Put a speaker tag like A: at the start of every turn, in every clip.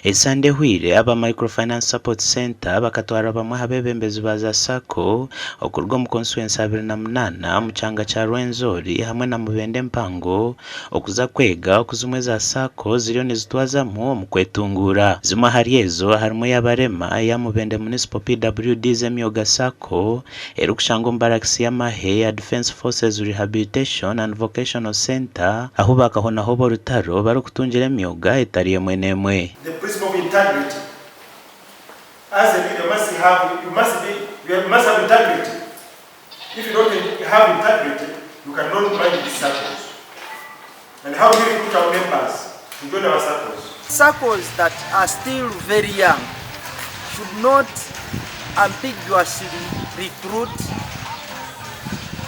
A: Esande ehweire, aba Microfinance Support Centre bakatwara bamwe aha beebembezi ba za Sacco okuruga omu konsituwensi 28 omu kyanga kya Rwenzori hamwe na Mubende empango okuza kwega oku zimwe za Sacco ziriyo nizitwazamu omu kwetunguura. Zimwe ahari ezo harimu ey'abarema eya Mubende Municipal PWDs Emyoga Sacco erikushangwa omu barakisi y'amahe eya Defence Forces Rehabilitation and Vocational Centre ahu baakahonaho b'orutaro barikutungira emyoga etari emwe n'emwe.
B: The principle of integrity as a leader you must have you must be you must have integrity if you don't have integrity you cannot manage these circles and how do you recruit our members to join our circles.
C: Circles that are still very young should not ambiguously recruit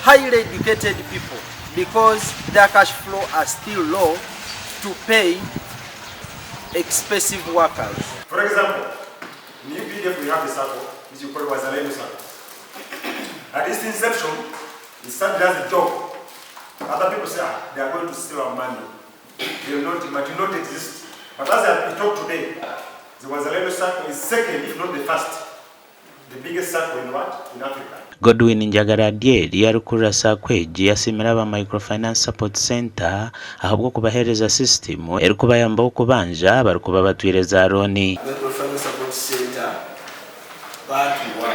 C: highly educated people because their cash flow are still low to pay expensive workers.
B: For example, in UPDF we have a circle which we call Wazalendo circle. At its inception, it started as a joke. Other people say, ah, they are going to steal our money. They will not, but will not exist. But as we talk today, the Wazalendo circle is second, if not the first, the biggest circle in what? In Africa.
A: Godwin Njagaradieri arikukurira Sacco egi asiimire aba Microfinance Support Centre ahabw'okubaheereza sisitimu erikubayambaho kubanja abarikuba batwire za looni.
D: Microfinance Support Centre baatuwa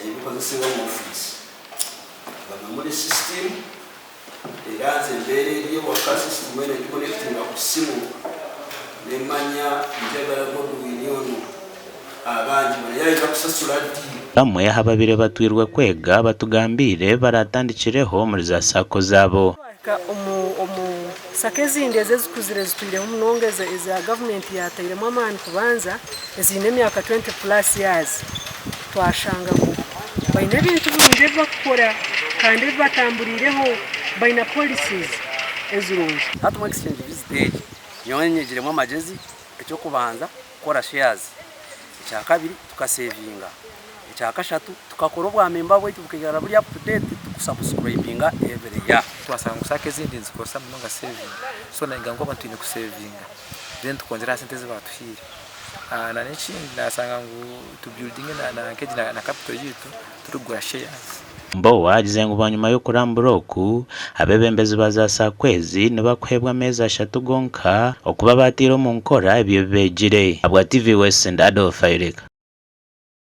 D: ebikozesebwa mu ofiisi bamwe muri sisitimu era nze embeera eri ewaka sisitimu eno ngikonekitinga ku ssimu nemanya njagala Godwin ono abangibwa naye ayinza kusasula ddi.
A: Bamwe aha babaire batwirwe kwega batugambiire baratandikireho omuri za Sacco zaabo.
E: Twahika omu Sacco ezindi ezo ezikuzire zitwireho munonga eza gavumenti yatairemu amaani kubanza eziine emyaka 20 plus years twashanga ngu baine ebintu birungi ebi bakukora kandi ebi batamburiireho baine policies ezirungi.
F: Hati omu exchange visit egi nyowe nyegiremu amagyezi, eky'okubanza kukora shares, ekyakabiri tukasevinga, ekyakashatu tukakora obwamemba bwaitu bukaikara buri up to date tukusubscribinga every year.
G: Twashanga ngu sacco ezindi nizikozesa munonga saving so nainga ngu abantu twine kusevinga then tukongyera aha sente ezi batuhaire. Na n'ekindi nashanga ngu tu buildinge na capital yaitu turikugura shares.
A: Mbowa agize ngu bwanyima y'okurambura oku, abeebembezi ba za Sacco ezi nibakuheebwa ameezi ashatu gonka okuba baataire omu nkora ebyo ebi beegire. Ahabwa TV West, Adolf Ayireka.